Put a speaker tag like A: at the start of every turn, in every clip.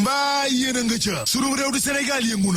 A: mbaa yéen a nga ca sunu réew du Sénégal yëngu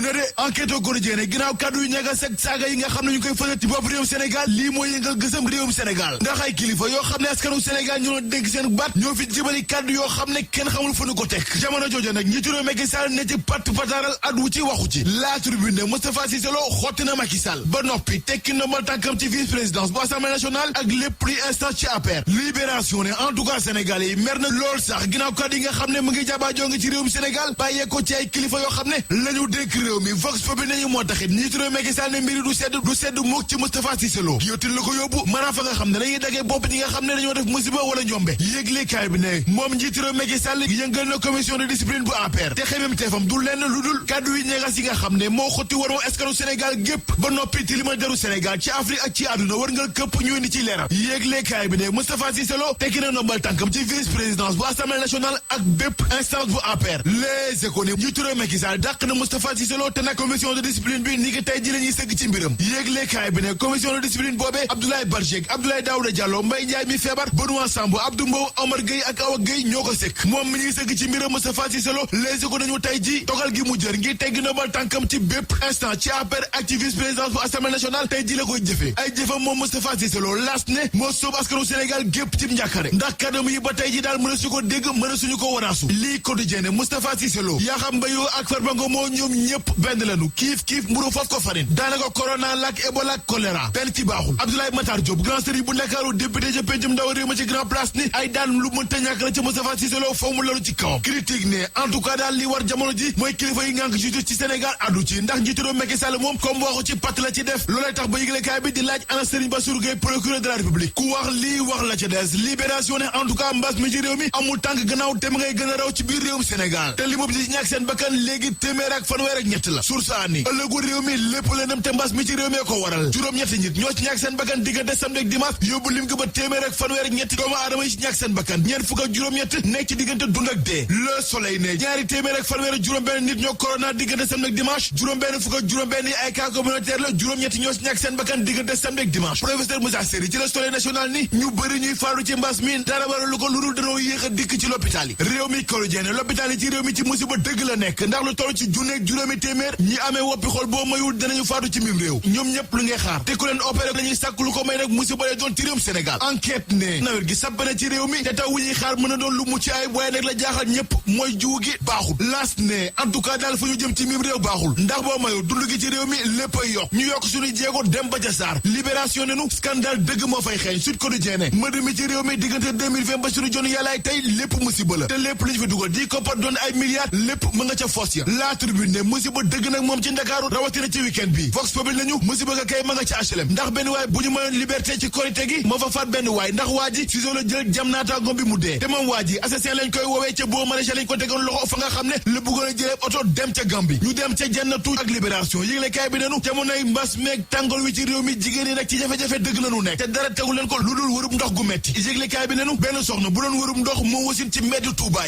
A: na de enquête quotidien ginnaaw kàddu yu ñagas ak saaga yi nga xam ne ñu koy fësal ci bopp réewum Sénégal lii mooy yëngal gësam réewum Sénégal ndax ay kilifa yoo xam ne askanu Sénégal ñoo dégg seen baat ñoo fi jëbali kàddu yoo xam ne kenn xamul fu ñu ko teg jamono jooju nag njiitu réew Macky Sall ne ci patt pataaral addu ci waxu ci La Tribune Moustapha Cissé Lo xotti na Macky Sall ba noppi tekki na mal tànkam ci vice-présidence bu Assemblée nationale ak lépp luy instance ci APR Libération ne en tout cas Sénégalais yi mer na lool sax ginnaaw kàddu yi nga xam ne mu ngi jaaba jonge ci réewum Sénégal bàyyee ko ci ay kilifa yoo xam ne la ñu dénk réew mi Vox Populi nañu moo taxit njiitu réew Macky Sall ne mbiri du sedd mukk ci Moustapha Cissé Lo yotil la ko yóbbu maanaam fa nga xam ne dañuy dagee bopp ñi nga xam ne dañoo def musiba wala njombe yéeglekaay bi ne moom njiitu réew Macky Sall yëngal na commission de discipline bu APR te xemem teefam du lenn lu dul kàddu yi ñeegas yi nga xam ne moo xotti war moo askanu Sénégal gépp ba noppi tilima deru Sénégal ci Afrique ak ci àdduna war nga këpp ñu indi ci leeral yéeglekaay bi ne Moustapha Cissé Lo tekki na nombal tànkam ci vice-présidence bu Assemblée nationale ak bépp instance bu APR Les Échos ne njiitu réew Macky Sall dàq na Moustapha Cissé Lo te nag commission de discipline bi ni ki tey ji la ñuy sëgg ci mbiram yéeglekaay bi ne commission de discipline boobee Abdoulaye Badji Abdoulaye Daouda Diallo Mbaye Ndiaye mi feebar Benoît Sambou Abdou Mbow Omar Gueye ak Awa Gueye ñoo ko sëkk moom mi ñuy sëgg ci mbiram Moustapha Cissé Lo Les Échos nañu tey ji dogal gi mu jër ngir tegg nombal tànkam ci bépp instant ci APR ak ci vice-présidence bu Assemblée nationale tey ji la koy jëfee ay jëfam moom Moustapha Cissé Lo laas ne moo soob askanu Sénégal gépp ci njàkkare ndax kàddam yi ba tey ji daal mën a su ko dégg mën a suñu ko wanaasu lii quotidien ne Moustapha Cissé Lo Yakham Mbayoo ak Farba Ngom moo ñoom ñëpp benn lañu kiif mburu faf ko farin daanaka corona lak Ebola ak choléra benn ci baaxul Abdoulaye Matar Diop grand sëriñ bu Ndakaaru député ca pencum ndaw réew ma ci grand place ni ay daan lu mënta ñàkk la ca Moustapha Cissé Lo foo mu lalu ci kawam critique ne en tout cas daal li war jamono ji mooy kilifa yi ngànk justice ci Sénégal addu ci ndax njiitu réew Macky Sall moom comme waxu ci patt la ci def loolee tax ba yëglekaay bi di laaj ana Serigne Bassirou Gueye procureur de la République ku wax lii wax la ca des Libération ne en tout cas mbas mi ci réew mi amul tànk gannaaw te mu ngay gën a raw ci biir réewum Sénégal te li moom ci ñàkk seen bakkan léegi téeméer ak fanweer ak ñett la source ani ëllëgu réew mi lépp lëndëm te mbas mi ci réew mi ko waral juróom-ñetti nit ñoo ci ñàkk seen bakkan diggante samedi ak dimanche yóbbu lim gi ba téeméer ak fanweer ak ñetti doomu aadama yi ci ñàkk seen bakkan ñeent fukk ak juróom-ñett nekk ci diggante dund ak dee Le Soleil ne ñaari téeméer ak fanweer ak juróom-benn nit ñoo corona diggante samedi ak dimanche juróom-benn fukk ak juróom-benn yi ay cas communautaire la juróom-ñetti ñoo ci ñàkk seen bakkan diggante samedi ak dimanche professeur Moussa Seri ci Le Soleil national ni ñu bëri ñuy faatu ci mbas mi dara waral lu ko lu dul danoo yéex a dikk ci l'hôpital yi réew mi quotidien l'hôpital yi ci réew mi ci musiba dëgg la nekk ndax lu toll ci junneeg juróomi téeméer ñi amee woppi xol boo mayul danañu faatu ci mim réew ñoom ñëpp lu ngay xaar te ku leen opéré lañuy sàkk lu ko may nag musiba lay doon ci réewum Sénégal enquête ne nawet gi sabbane ci réew mi te taw wu ñuy xaar mën a doon lu mucc ay waaye nag la jaaxal ñëpp mooy jiwu gi baaxul laas ne en tout cas daal fa ñu jëm ci mim réew baaxul ndax boo mayul dund gi ci réew mi lépp ay yokk ñu yokk suñuy jéego dem ba ca saar libération ne nu scandale dëgg moo fay xeeñ Sud Quotidien ne mëd mi ci réew mi diggante 2020 ba suñu jon yàllaay tey lépp musiba la te lépp li ñu fi dugal di koppar doon ay milliards lépp mu nga ca foos ya La Tribune ne musiba dëgg nag moom ci Ndakaaru rawatina ci week-end bi Vox Populi nañu musiba ga kay ma nga ca HLM ndax benn waay bu ñu mayoon liberté ci korité gi moo fa faat benn waay ndax waa ji ciseau la jël jam naataangoom bi mu dee te moom waa ji assassin lañ koy woowee ca boo maraîcher lañ ko tegoon loxo fa nga xam ne la bëggoon a jëlee oto dem ca Gambie ñu dem ca Jannatu ak Libération yëgle kaay bi nenu jamonoy mbas meeg tàngoor wi ci réew mi jigéen ñi nag ci jafe-jafe dëgg la ñu nekk te dara tegu leen ko lu dul wërub ndox gu metti yëgle kaay bi nenu benn soxna bu doon wërub ndox moo wasin ci mbedd Touba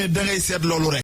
A: da ngay seet loolu rek